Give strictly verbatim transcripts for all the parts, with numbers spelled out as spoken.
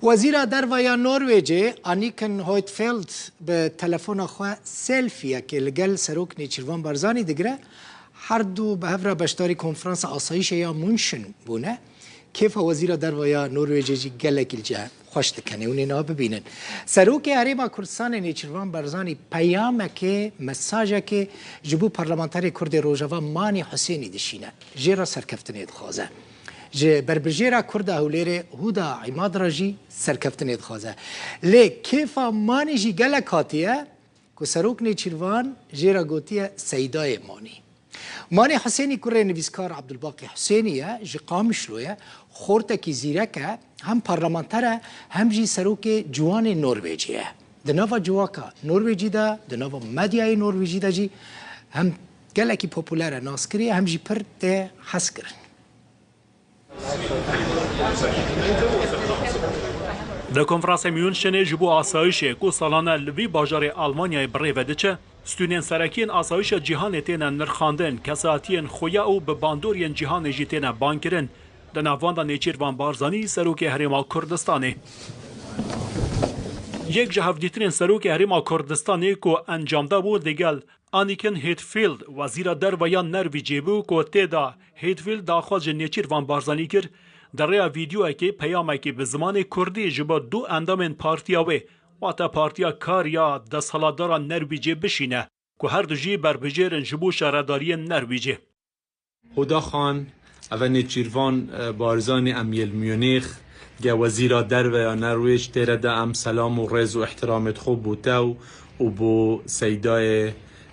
Wezîra Derve ya Norwêcê Anniken Huitfeldt bi telefona xwe selfiyekê li gel Serok Nêçîrvan Barzanî digire. Her du bi hev re beşdarî konferansa asayîşê ya München bûne. Kêfa Wezîra Derve ya Norwêcê jî gelekî li cih xweş dikenê. Hûn ê niha bibînin. Serokê Herêma Kurdistanê Nêçîrvan Barzanî peyamekê, mesajekê ji bo parlamenterê Kurdê Rojava Manî Husênî dişîne. Jê re serkeftinê dixwaze. Ji berbijêra Kurda Hewlêrê Huda Îmad re jî serkeftinê dixwaze. Lê kêfa Manî jî gelek hatiye ku Serok Nêçîrvan jê re gotiye Seydayê Manî. Manî Husênî kurê nivîskar Abdulbaqî Husênî ye, ji Qamişlo ye, xortekî zîrek e, hem parlamenter e, hem jî serokê ciwanê Norwêcê ye. Di nava civaka Norwêcî de, di nava medyayê Norwêcî de jî hem gelekî populer e, naskirî ye, hem jî pir tê hezkirin. Di konferansê Münşenê ji bo asayişê ku salane li vî bajarê Almanyayê bi rê ve diçe, stûnên serekî yên asayişa cîhanê têne nirxandin, kesatiyên xuya û bi bandoriyên cîhanê jî têne bankirin. Di nav wan de Nêçîrvan Barzanî, Serokê Herêma Kurdistanê. Yek ji hevdîtinên Serokê Herêma Kurdistanê ku encam dabû digel Anniken Huitfeldt, Wezîra Derve ya Nervîcê bû ku tê de Huitfeldt daxwaz ji Nêçîrvan Barzanî kir, di rêya vîdyoyekê peyamekê bi zimanê kurdî ji bo du endamên partiya wê, wate Partiya Kar ya desthilatdara Nervîcê bişîne, ku her du jî berbijêr in ji bo şaredariyên Nervîcê. Huda Xan, eve Nêçîrvan, e, Barzanî em yê li Munîx, ge Wezîra Derve ya Nerwêc, tê re de em selam û rêz û îhtiramê xwe bo te û bo Seydayê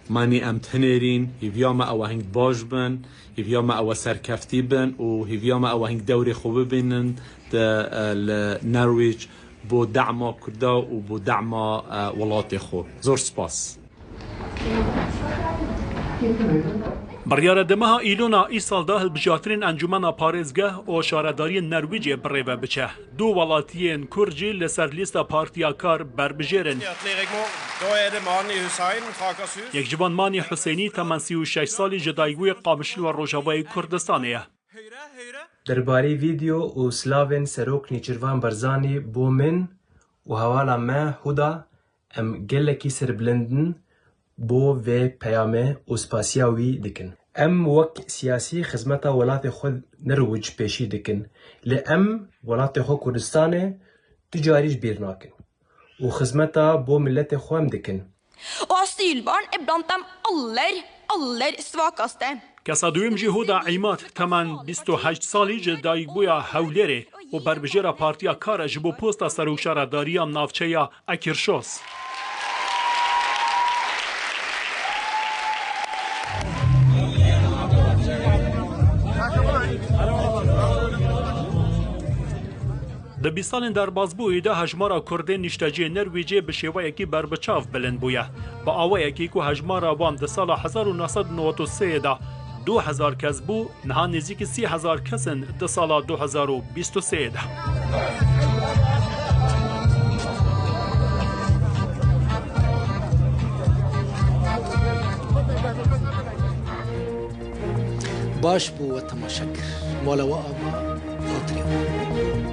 Manî em tinêrîn, hîviya me ew hing baş bin, hîviya me ew serkeftî bin û hîviya me ew hing dewrê xwe bibînin di, e, li Nerwêc bo dema Kurda û bo dema, e, welatê xwe. Zor spas. Biryare di meha Îlona îsal de hilbijartinên Encûmena Parêzgeh û Şaredariyên Nerwîcê bi rê ve biçe. Du welatiyên Kurd jî li ser lîsta Partiya Kar berbijêr in. Yek ji van Manî Husênî temen sî û şeş salî ji dayikbûyê Qamişlo Rojavayê Kurdistanê ye. Derbarê vîdeo û silavên Serok Nêçîrvan Barzanî bo min û hevala me Huda, em gelekî serbilind in bo vê peyamê û spasiya wî dikin. Em wek siyasî xizmeta welatê xwe Nerwic pêşî dikin, lê em welatê xwe Kurdistanê tu carî ji bîr nakin û xizmeta bo miletê xwe em dikin. Asylbarn ibland dem aller, aller svagaste. Kesa duyem jî Huda Îmad, temen bîst û heşt salî, ji dayikbûya Hewlêrê û berbijêra Partiya Kar e, ji bo posta serokşaredariya navçeya Ekirşos. Di bîst salên derbasbûyî de hejmara Kurdên niştecihê Nerwêcê bi şêweyekî berbiçav bilind bûye. Bi awayekî ku hejmara wan di sala hezar û neh sed û newed û sê de du hezar kes bû, niha nêzîkî sî hezar kes in di sala du hezar û bîst û sê de. Baş bû we temaşe kir. Mala we ava, xatirê we.